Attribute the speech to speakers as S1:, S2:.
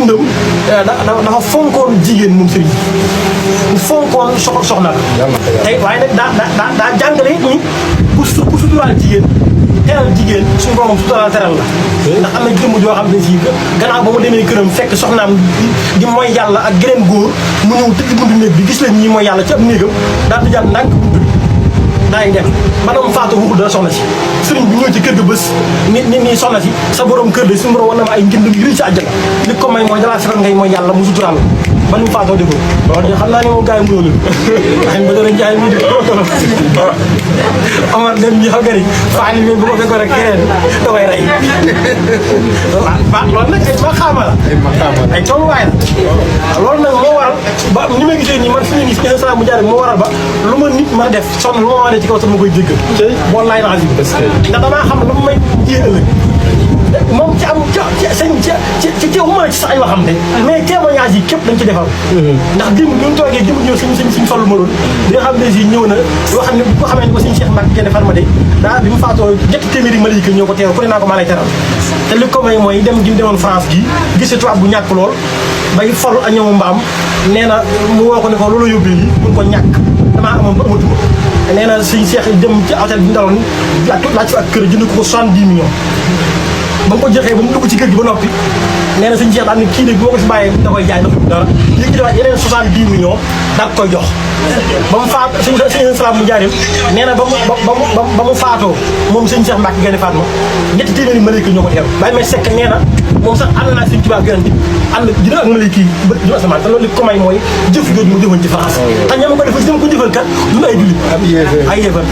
S1: dundam dafa fonkoon jigéen moom sëriñ bi fonkoon soxna tey waaye nag daa jàngale it ni ku suturaal jigéen teral jigéen suñu borom suturaal teral la ndax am na jëmm joo xam ne si gannaaw ba mu demee këram fekk soxnaam di mooy yàlla ak geneen góor mu ñëw tëj buntu néeg bi gis leen ñi mooy yàlla ci ab néegam daal di jàll ndànk buntu bi daay dem maanaam faatu waxul dara soxna si sëriñ bi ñëw ci kër ga bés ni soxna si sa borom kër de suñu borom war na ma ay njënd yu rëy ci àjjana li ko may mooy dalaa fekkal ngay mooy yàlla mu suturaal ba ni mu faatoo di ko loolu de xam naa ne moom gars yi mu loolu ay ba dara njaay mi di Omar dem ñi xam nga ni faani mi bu ko fekkoon rek keneen da koy rey loolu nag ay maqaama la ay tolluwaay la loolu nag moo waral ba ni ma gisee nii man fi ne nii instant bu jaar moo waral ba lu ma nit mën a def sonn lu ma war a ci kaw sax ma koy jéggal boo laay naa si ndax damaa xam lu may jiyee ëllëg moom ci am ci waxuma ci sax ay waxam de mais témoignage yi képp dañ ci defal ndax dim ñun toogee dim ñëw suñ fallu ma doon di nga xam ne si ñëw na yoo xam ne bu ko xamee ni ko suñu Cheikh Mbacke Gaïndé Fatma de daa bi mu faatoo ñetti téeméeri malayka ñoo ko teew ku ne naa ko maa lay teral te li ko may mooy dem gi mu demoon France gi gisee tubaab bu ñàkk lool bay fol a ñëw mbaam nee na mu woo ko ne ko loolu yóbbee yi mun ko ñàkk damaa amoon ba amatuma nee na suñu Cheikh dem ci hôtel bi ndaloon laaj fa ak kër jënd ko 70 millions ba mu ko joxee ba mu dugg ci kër gi ba noppi nee na suñu Cheikh daal ne kii de boo ko fi bàyyee da koy jaay ndax dara léegi dafa yeneen 70 millions daal koy jox ba mu faat suñu salaam mu jaarim nee na ba mu faatoo moom suñu Cheikh Mbacke Gaïndé Fatma ñetti téeméeri malayka ñoo ko teew bàyyi may sekk nee na moom sax ànd naa suñu tubaab yonent bi ànd dina ak malayka yi bët ju asamaan te loolu li ko may mooy jëf jooju mu jëfoon ci France te ñoom ko def ko jëfal kat duñu ay jullit ay yéefar